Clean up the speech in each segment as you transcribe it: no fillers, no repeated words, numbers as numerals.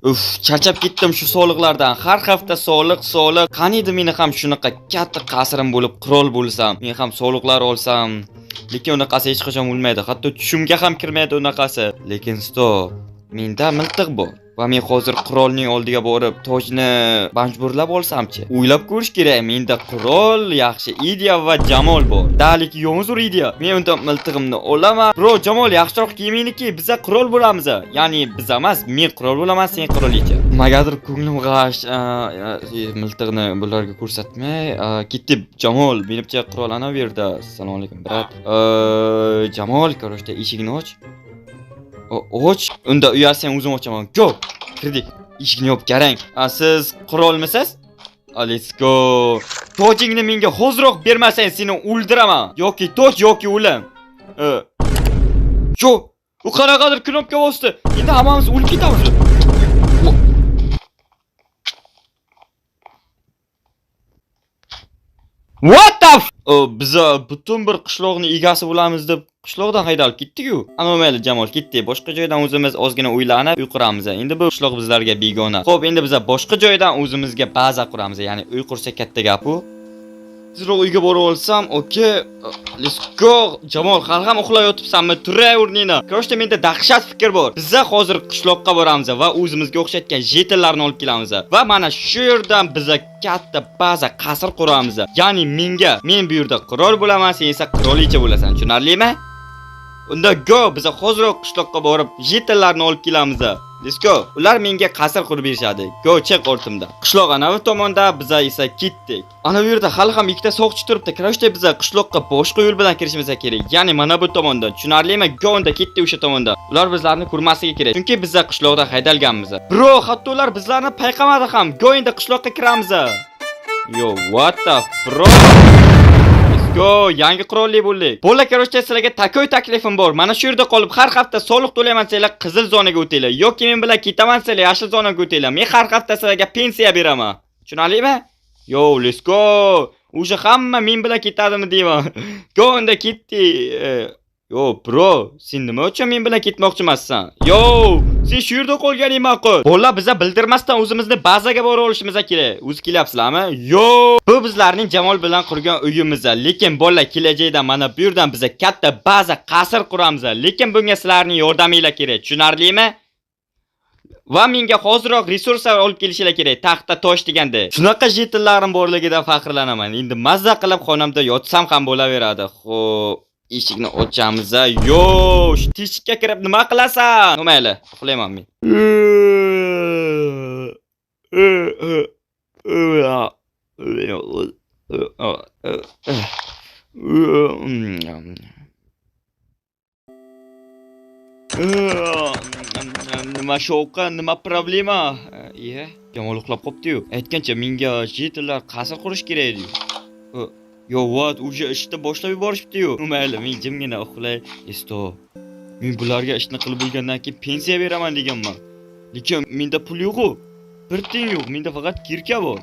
Uf, charchab ketdim shu soliqlardan. Har hafta soliq, soliq. Qaniydi meni ham shunaqa katta qasrim bo'lib, qirol bo'lsam, men ham soliqlar olsam. Lekin unaqasi hech qachon bo'lmaydi. Hatto tushimga ham kirmaydi unaqasi. Lekin стоп. Menda miltiq bor. Va men hozir qirolning oldiga borib, tojni majburlab olsamchi? O'ylab ko'rish kerak. Menda qirol, yaxshi ideya va Jamol bor. Да, lekin yo'q ideya. Men unda miltig'imni olaman. Bro, Jamol, yaxshiroq kiyimingni kiy. Biza qirol bo'lamiz. Ya'ni biz emas, men qirol bo'laman, sen qirolicha. Nimagadir ko'nglim g'ash. Miltig'ni bularga ko'rsatmay, ketdi Jamol. Menimcha qirol ana bu yerda. Assalomu alaykum, брат. Jamol, короче, eshigini och. Och. Unda uyalsang o'zim ochaman. Go. Kirdik. Eshikni yopib garang. A, siz qirolmisiz? A, let's go. Tojingni menga hoziroq bermasang seni o'ldiraman. Yoki toj yoki o'lim. Shu, u qanaqadir knopka bosdi. Endi hammamiz o'lib ketamiz. What the f— Biza butun bir qishloqni egasi bo'lamiz deb qishloqdan haydalib ketdik-ku. Ammo mayli Jamol, ketdik. Boshqa joydan o'zimiz ozgina o'ylanib uy quramiz. Endi bu qishloq bizlarga begona. Xo'p, endi biza boshqa joydan o'zimizga baza quramiz. Ya'ni uy qursak katta gap u. Tezroq uyga borib olsam, okey. Let's go. Jamol, hali ham uxlab yotibsanmi? Turay o'rningdan. Короче, menda dahshat fikr bor. Biza hozir qishloqqa boramiz va o'zimizga o'xshatgan житель larni olib kelamiz. Va mana shu yerdan biza katta baza qasr quramiz. Ya'ni menga, men bu yerda qirol bo'laman, sen esa qirolicha bo'lasan. Tushunarlimi? Unda go, biza hoziroq qishloqqa borib житель larni olib kelamiz. Let's go. Ular menga qasr qurib berishadi. Go, chiq ortimda. Qishloq anavi tomonda, biza esa ketdik. Ana bu yerda hali ham ikkita soqchi turibdi. Короче, biza qishloqqa boshqa yo'l bilan kirishimiz kerak. Ya'ni mana bu tomondan. Tushunarlimi? Go, unda ketdik o'sha tomondan. Ular bizlarni ko'rmasligi kerak. Chunki biza qishloqda haydalganmiz. Bro, hatto ular bizlarni payqamadi ham. Go, endi qishloqqa kiramiz. Yo, what the bro? Let's go, yangi qurolli bo'ldik. Bola, короче, sizlarga такой taklifim bor. Mana shu yerda qolib har hafta soliq to'layman desanglar, qizil zonaga o'tinglar. Yoki men bilan ketaman desanglar, yashil zonaga o'tinglar. Men har hafta sizlarga pensiya beraman. Tushunarlimi? Yo, let's go. O'sha hamma men bilan ketadimi deyman. Go, unda ketdik. Yo, bro, sen nima uchun men bilan ketmoqchi emassan? Yo, sen shu yerda qolganing ma'qul. Bola, biza bildirmasdan o'zimizni bazaga borib olishimiz kerak. O'zi kelyapsizlarmi? Yo, bu bizlarning Jamol bilan qurgan uyimiz. Lekin bola, kelajakda mana bu yerdan biza katta baza qasr quramiz. Lekin bunga sizlarning yordaminglar kerak. Tushunarlimi? Va menga hoziroq resurslar olib kelishinglar kerak. Taxta, tosh deganda. Shunaqa житель larim borligidan faxrlanaman. Endi mazza qilib xonamda yotsam ham bo'laveradi. Xo'p, eshikni ochamiz. Yo, shu teshikka kirib nima qilasan? Mayli, uxlayman men. Nima shovqin, nima problema? Iye, Jamol uxlab qopti-yu. Aytgancha menga житель lar qasr qurish kerak edi. Yo, what, уже ishni boshlab yuborishibdi-yu. Mayli, men jimgina uxlay. Стоп. Men bularga ishni qilib bo'lgandan keyin pensiya beraman deganman. Lekin menda pul yo'q-u. Bir tiyin yo'q, menda faqat кирка bor.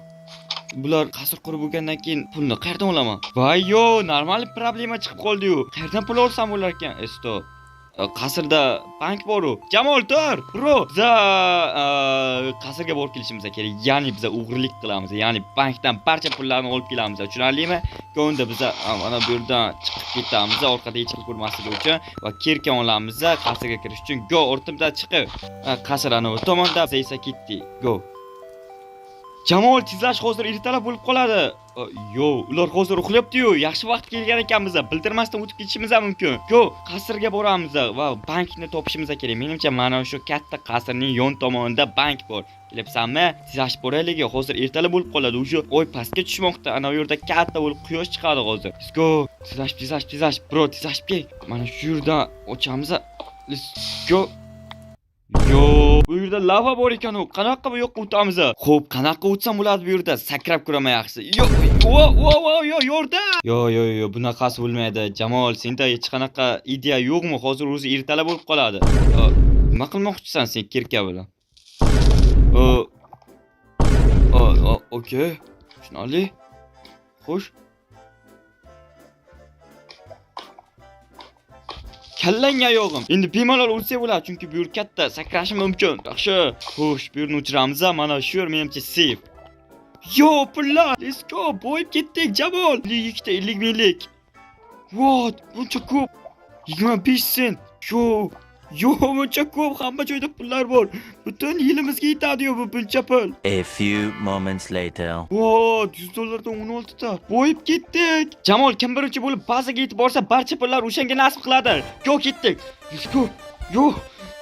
Bular qasr qurib bo'lgandan keyin pulni qayerdan olaman? Voy yo, normal problema chiqib qoldi-yu. Qayerdan pul olsam bo'lar ekan? Стоп. Qasrda bank bor-u. Jamol, tur, bro. Biza qasrga borib kelishimiz kerak. Ya'ni biza o'g'irlik qilamiz. Ya'ni bankdan barcha pullarni olib kelamiz. Tushunarlimi? Unda biza mana bu yerdan chiqib ketamiz, orqada hech kim ko'rmasligi uchun va кирка olamiz qasrga kirish uchun. Go, ortimdan chiqib. Qasr ana u tomonda, biz esa ketdik. Go. Jamol, tezlash, hozir ertalab bo'lib qoladi. Yo, ular hozir uxlayapti-yu. Yaxshi vaqt kelgan ekanmiz. Bildirmasdan o'tib ketishimiz ham mumkin. Go, qasrga boramiz va bankni topishimiz kerak. Menimcha mana shu katta qasrning yon tomonida bank bor. Kelyapsanmi? Tezlashib boraylik, hozir ertalab bo'lib qoladi. Уже oy pastga tushmoqda. Ana u yerda katta bo'lib quyosh chiqadi hozir. Let's go. Tezlashib, tezlashib, tezlashib, bro, tezlashib kel. Mana shu yerdan ochamiz. Let's go. Yo, bu yerda lava bor ekan u. Qanaqa bu yoqqa o'tamiz? Xo'p, qanaqa o'tsam bo'ladi bu yerda? Sakrab ko'raman yaxshisi. Yo, vo, vo, vo, yo, yorda. Yo, yo, yo, bunaqasi bo'lmaydi. Jamol, senda hech qanaqa ideya yo'qmi? Hozir o'zi ertalab bo'lib qoladi. Nima qilmoqchisan sen кирка bilan? O, o, okey. Tushunarli. Xo'sh. Kallangga oyog'im. Endi bemalol o'lsak bo'ladi, chunki bu yer katta, sakrashim mumkin. Yaxshi. Xo'sh, bu yerni o'chiramiz. Mana shu yer menimcha safe. Yo, pullar. Let's go. Boyib ketdik, Jamol. 52 ta 50 minglik. What? Buncha ko'p. 25 sent. Yo, yo, buncha ko'p, hamma joyda pullar bor. Butun yilimizga yetadi-yu bu buncha pul. A few moments later. What? $100 dan 16 ta. Boyib ketdik. Jamol kim birinchi bo'lib bazaga yetib borsa, barcha pullar o'shanga nasib qiladi. Yo, ketdik. Let's go. Yo,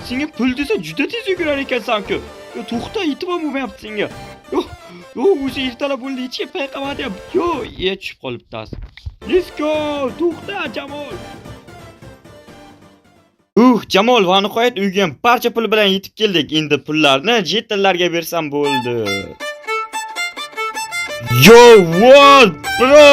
senga pul desa juda tez yugurar ekansan-ku. Yo, to'xta, yetib ham bo'lmayapti senga. Yo, yo, o'sha ertalab bo'ldi, hech kim payqamadi ham. Yo, tushib qolibdi. Let's go. To'xta, Jamol. Jamol va nihoyat uyga ham barcha pul bilan yetib keldik. Endi pullarni jetillarga bersam bo'ldi. Yo, what, bro?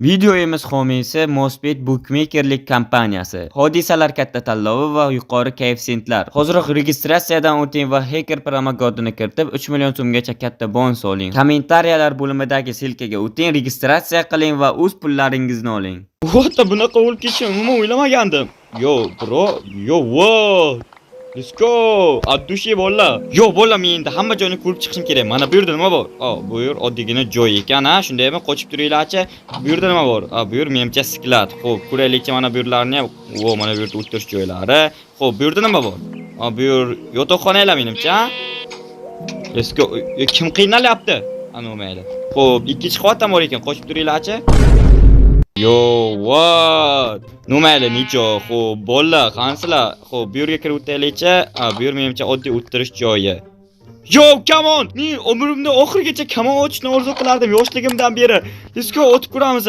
Videomiz homiysi Mosbet bukmekerlik kompaniyasi. Hodisalar katta tanlovi va yuqori koeffitsiyentlar. Hoziroq registratsiyadan o'ting va hacker promokodini kiritib 3 million so'mgacha katta bonus oling. Kommentariyalar bo'limidagi ссылка ga o'ting, registratsiya qiling va o'z pullaringizni oling. What, bunaqa bo'lib ketishini umuman o'ylamagandim. Yo, bro, yo, what? Let's go. От души bolalar. Yo, bolalar, men endi hamma joyni ko'rib chiqishim kerak. Mana bu yerda nima bor? Bu yer oddiygina joy ekan, ha? Shundaymi? Qochib turinglarchi. Bu yerda nima bor? Bu yer menimcha склад. Xo'p, ko'raylikchi mana bu yerlarni ham. O, mana bu yerda o'tirish joylari. Xo'p, bu yerda nima bor? Bu yer yotoqxonalar menimcha. Let's go. Kim qiynalyapti? Ana mayli. Xo'p, ikkinchi qavat ham bor ekan. Qochib turinglarchi. Yo, what? Ну mayli, ничё. Xo'p, bolalar, qansizlar? Xo'p, bu yerga kirib o'taylikchi. Bu yer menimcha oddiy o'tirish joyi. Yo, come on! Men umrimda oxirigacha kamon otishni orzu qilardim yoshligimdan beri. Let's go, otib ko'ramiz.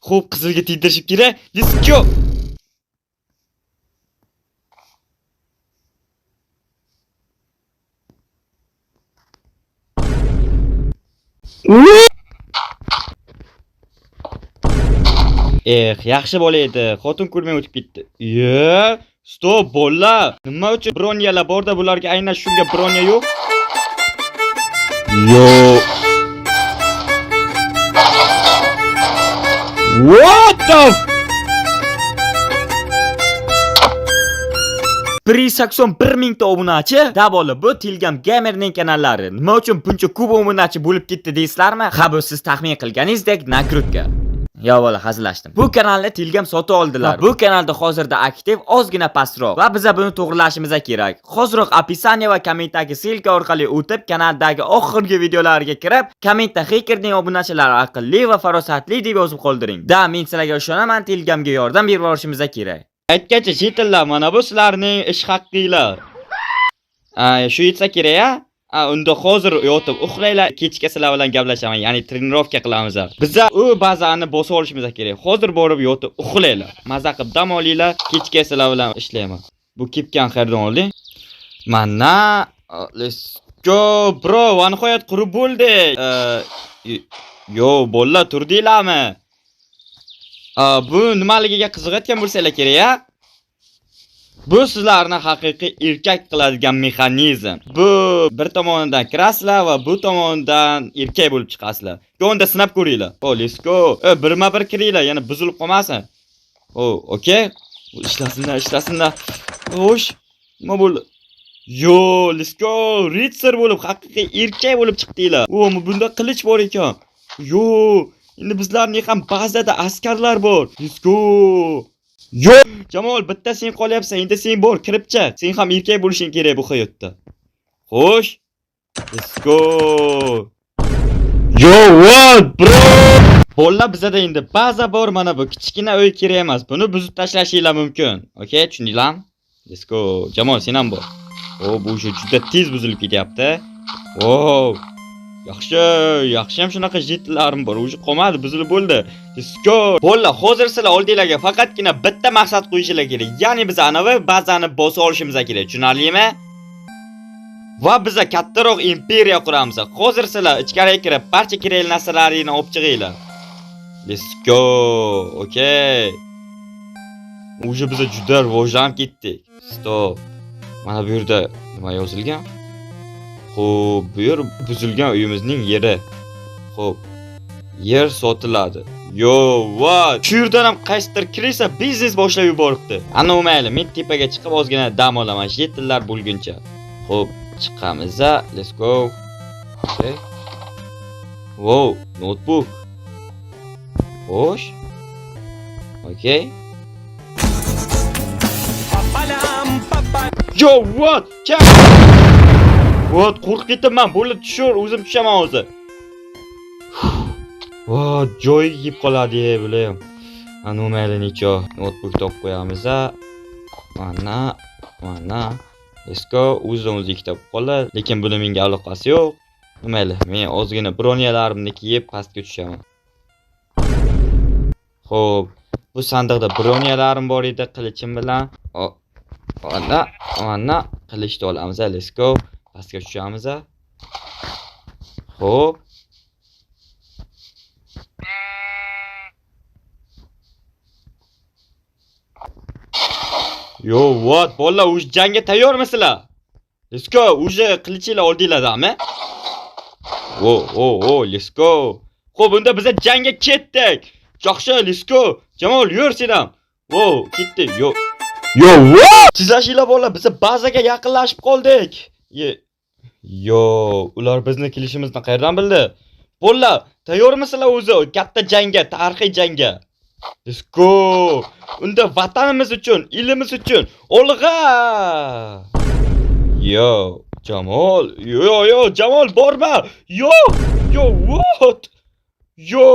Xo'p, qizilga tegdirishib kerak. Let's go. Eh, yaxshi bola edi. Xotin ko'rmay o'tib ketdi. Ye, stop bolalar. Nima uchun броня lar borda bularga aynan shunga броня yo'q? Yo. What the 181 mingta obunachi. Da bola, bu Tilgam Gamerning kanallari. Nima uchun buncha ko'p obunachi bo'lib ketdi deysizlarmi? Ha, bu siz taxmin qilganingizdek накрутка. Yo bola, hazillashdim. Bu kanalni Tilgam sotib oldilar. Bu kanalda hozirda aktiv ozgina pastroq va biza buni to'g'rilashimiz kerak. Hoziroq описание va kommentdagi ссылка orqali o'tib, kanaldagi oxirgi videolarga kirib, kommentda Hackerning obunachilari aqlli va farosatli deb yozib qoldiring. Da, men sizlarga ishonaman, Tilgamga yordam berib yuborishimiz kerak. Aytgancha, chetillar, mana bu sizlarning ish haqqinglar. Shu yetsa kerak-a? Unda hozir yotib uxlanglar, kechga sizlar bilan gaplashaman, ya'ni тренировка qilamiz. Biza u bazani bosib olishimiz kerak. Hozir borib yotib uxlanglar. Maza qilib dam olinglar, kechga sizlar bilan ishlayman. Bu kepkan qayerdan olding? Mana, let's go, bro, va nihoyat qurib bo'ldik. Yo, bolalar, turdinglarmi? Bu nimaligiga qiziqayotgan bo'lsanglar kerak-a? Bu sizlarni haqiqiy erkak qiladigan mexanizm. Bu bir tomonidan kirasizlar va bu tomonidan erkak bo'lib chiqasizlar. Unda sinab ko'ringlar. Oh, let's go. Birma-bir kiringlar, yana buzilib qolmasin. Oh, okey. Ishlasinlar, ishlasinlar. Xo'sh, nima bo'ldi? Yo, let's go. Ritsar bo'lib, haqiqiy erkak bo'lib chiqdinglar. O, bunda qilich bor ekan. Yo, endi bizlarning ham bazada askarlar bor. Let's go. Yo, Jamol, bitta sen qolyapsan, endi sen bor, kirib chiq. Sen ham erkak bo'lishing kerak bu hayotda. Xo'sh. Let's go. Yo, what, bro? Bolalar, bizada endi baza bor, mana bu kichkina uy kerak emas. Buni buzib tashlashinglar mumkin. Okey, tushundinglarmi? Let's go. Jamol, sen ham bor. O, bu shu juda tez buzilib ketyapti. Wow. Yaxshi, yaxshi ham shunaqa jetlarim bor. O'sha qolmadi, buzilib bo'ldi. Let's go. Bolalar, hozir sizlar oldinglarga faqatgina bitta maqsad qo'yishinglar kerak. Ya'ni biz anavi bazani bosib olishimiz kerak. Tushunarlimi? Va biza kattaroq imperiya quramiz. Hozir sizlar ichkariga kirib, barcha kerakli narsalaringni olib chiqinglar. Let's go. Okay. Уже biza juda rivojlanib ketdik. Stop. Mana bu yerda nima yozilgan? Xo'p, bu yer buzilgan uyimizning yeri. Xo'p. Yer sotiladi. Yo, what? Shu yerdan ham qaysidir крыса biznes boshlab yuboribdi. Ana mayli, men tepaga chiqib ozgina dam olaman, житель lar bo'lguncha. Xo'p, chiqamiz. Let's go. Okay. Wow, notebook. Xo'sh. Okay. Yo, what? Kim? What? Qo'rqib ketibman. Bo'ldi, tushur, o'zim tushaman hozir. What? Joyi yeb qoladi, bular ham. Anu mayli, necho. Notebook topib qo'yamiz. Mana, mana. Let's go. O'zidan o'zi ikkita bo'lib qoldi, lekin buni menga aloqasi yo'q. Mayli, men ozgina броня larimni kiyib pastga tushaman. Xo'p, bu sandiqda броня larim bor edi qilichim bilan. Ana, ana qilichni olamiz. Let's go. Pastga tushamiz. Xo'p. Yo, what? Bolalar, уже jangga tayyormisizlar? Let's go. Уже qilichinglar oldinglardami? O, o, o, let's go. Xo'p, unda biz jangga ketdik. Yaxshi, let's go. Jamol, yur sen ham. Wow, ketdik. Yo. Yo, what? Tezlashinglar, bolalar, biz bazaga yaqinlashib qoldik. Ye. Yo, ular bizni kelishimizni qayerdan bildi? Bolalar, tayyormisizlar o'zi katta jangga, tarixiy jangga? Let's go. Unda vatanimiz uchun, ilimiz uchun olg'a! Yo, Jamol, yo, yo, Jamol, borma. Yo, yo, what? Yo.